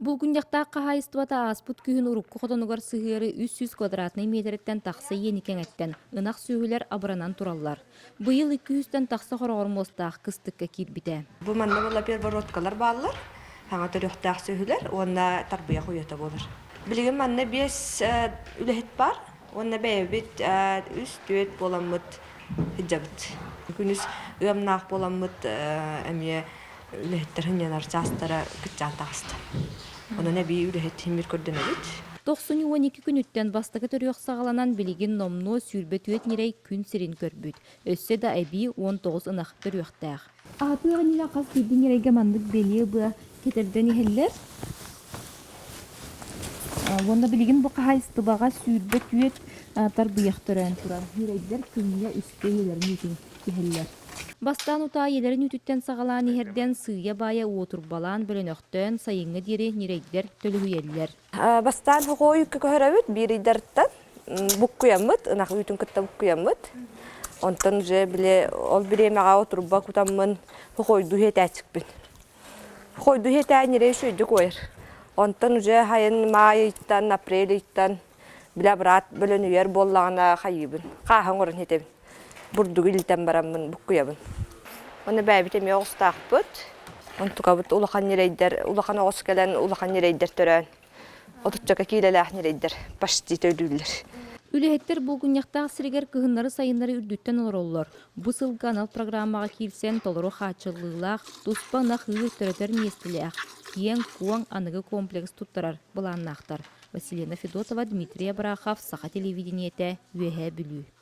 Булгунньахтаах хаһаайыстыбата ааспыт күһүн урукку хотонугар сыһыары 300 квадратнай миэтэрэттэн тахса иэни кэҥэттэн, ынах сүөһүлэр абыранан тураллар. Быйыл 200-тэн тахса хороҕор муостаах кыстыкка киирбитэ. Бу манна буолла первородкалар бааллар, саҥа төрүөхтээх сүөһүлэр уонна тарбыйах уйата буолар. Билигин манна биэс үлэһит баар уонна бэйэбит үс-түөрт буоламмыт сылдьабыт. Күнүс ыамнаах буоламмыт эмиэ үлэһиттэр сынньанар чаастара кыччаан таҕыста. Онон эбии үлэһит симмир көрдөнөбүт. Тохсунньу 12 күнүттэн бастакы төрүөх саҕаланан билигин номнуо 24 ньирэй күн сирин көрбүт. Өссө да эбии 19 ынах төрүөхтээх. Аһатыах иннинэ хас биирдии ньирэйгэ маннык бэлиэ быа кэтэрдэн иһэллэр. Уонна билигин бу хаһаайыстыбаҕа 24 тарбыйах төрөөн турар. Ньирэйдэр күҥҥэ үстэ ийэлэрин үүтүн иһэллэр. Бастаан утаа ийэлэрин үүтүттэн саҕалаан иһэрдэн сыыйа-баайа уотурбалаан, бөлөнөхтөөн сайыҥҥа диэри ньирэйдэр төлүһүйэллэр. Бастаан хохуойукка көһөрөбүт, биир ыйдарыттан буккуйаммыт, ынах үүтүн кытта буккуйаммыт. Онтон уже били ол бириэмэҕэ отурба кутаммын хохуойдуу иһэтээччикпин. Хохуойдуу иһэтээн ньирэй үчүгэйдик уойар. Онтон уже хайын маай ыйтан, апрель ыйтан били брат бөлөнүйэр буоллаҕына хайыыбын, хааһы оҥорон иһэтэбин. Бурдугу илитэн бараммын буккуйабын. Уонна бэйэбит эмиэ оҕустаахпыт. Онтукабыт улахан ньирэйдэр, улахан оҕус кэлэн улахан ньирэйдэр төрөөн, отуччака киилэлээх ньирэйдэр почти төлүүллэр. Үлэһиттэр булгунньахтаах сиригэр кыһыннары-сайыннары үрдүттэн олороллор. Бу сылга анал программаҕа киирсэн толору хааччыллыылаах, туспа ынах ыыр төрөтөр миэстэлээх, киэҥ-куоҥ аныгы комплекс туттарар былааннаахтар. Василина Федотова, Дмитрий Абрахов, Саха телевидениетэ, Үөһээ Бүлүү.